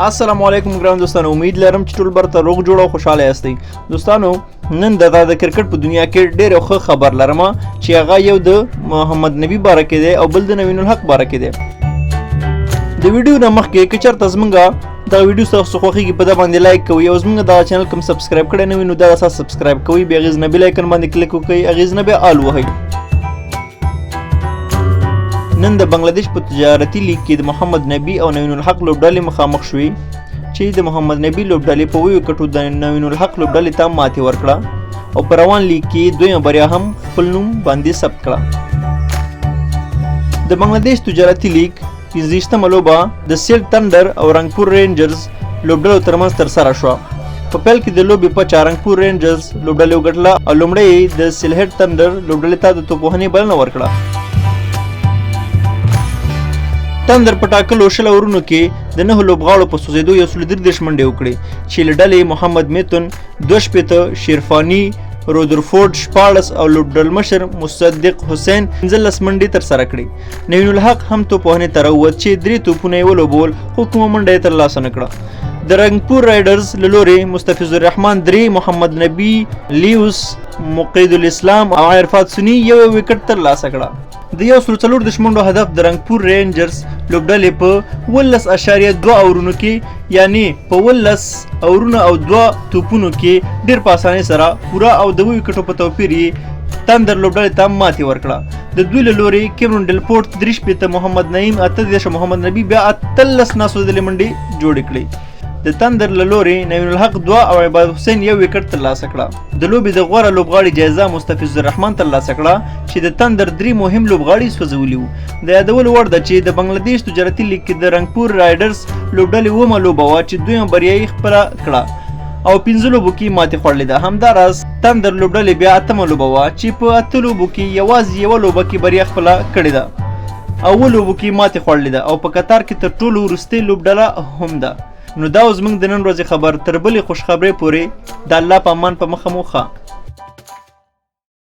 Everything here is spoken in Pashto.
السلام علیکم ګران دوستانو، امید لرم چې ټول برته روغ جوړ او خوشاله یاستئ. دوستانو، نن د کرکټ په دنیا کې ډېر یو ښه خبر لرم چې هغه یو د محمد نبی باره کې دی او بل د نوین الحق باره کې دی. د ویډیو نه مخکې که چېرته زمونږ دا ویډیو ستاسو خوښیږي، په دا باندې لایک کوئ او زمونږ دا چینل کوم سبسکرایب کړی نه وي نو دا تاسو سبسکرایب کوئ، بیا هغې نه بیل آیکن باندې کلیک وکړئ، هغې نه بیا آل وهئ. نن د بنگلاديش په تجارتي لیګ کې د محمد نبی او نوین الحق لوبډلې مخامخ شوې چې د محمد نبی لوبډلې په 7 وکټو د نوین الحق لوبډلې ته ماتې ورکړه او په روان لیګ کې دویمه بریا هم خپل نوم باندې ثبت کړه. د بنگلاديش تجارتي لیګ 25مه لوبه د سیل تندر او رنګپور رینجرز لوبډلو ترمنځ ترسره شوه. په پیل کې د لوبې پچه رنګپور رینجرز لوبډلې وګټله او لومړی د سلهټ تندر لوبډلې ته د توپوهنې بلنه ورکړه. تندر په ټاکلو 20 اورونو کې د 9 لوبغاړو په سوځېدو 133 منډې وکړې چې له ډلې محمد میتون 62، شیرفانی رودرفورډ 16 او لوبډلمشر مصدق حسین 15 منډې ترسره کړې. نوین الحق هم توپوهنې ته راووت چې 3 توپونه یې ولوبول خو کومه منډه یې ترلاسه نه کړه. د رنګپور رایډرز له لورې مستفیض الرحمن 3، محمد نبی لیوس، مقید الاسلام او عرفات سني یو وکټ ترلاسه کړه. د 134 منډو هدف د رنګپور رینجرز لوبډلې په 17.2 اورونو کې، یعنی په 17 اورونو او 2 توپونو کې ډېر په اسانۍ سره پوره او د 7 وکټو په توپیر یې تندر لوبډلې ته ماتې ورکړه. د دوی له لورې کیمرون ډیلپورت 63، محمد نعیم 38، محمد نبی بیا 18 ناسوځېدلې منډې جوړې کړې. د تندر له لورې نوین الحق 2 او عباد حسین 1 وکټ ترلاسه کړه. د لوبې د غوره لوبغاړي جایزه مستفیض الرحمن ترلاسه کړه چې د تندر 3 مهم لوبغاړي سوځولي وو. د یادولو وړ ده چې د بنگلادیش تجارتي لیګ کې د رنګپور رایډرز لوبډلې اوومه لوبه وه چې دویمه بریا یې خپله کړه او 5 لوبو کې ماتې خوړلې ده. همداراز تندر لوبډلې بیا اتمه لوبه وه چې په 8 لوبو کې یوازې یوه لوبه کې بریا خپله کړې ده او 7 لوبو کې ماتې خوړلې ده او په کتار کې تر ټولو وروستۍ لوبډله هم ده. نو دا زموږ د نن ورځې خبر. تر بلې خوشخبرۍ پورې د الله په امان، په مخه مو ښه.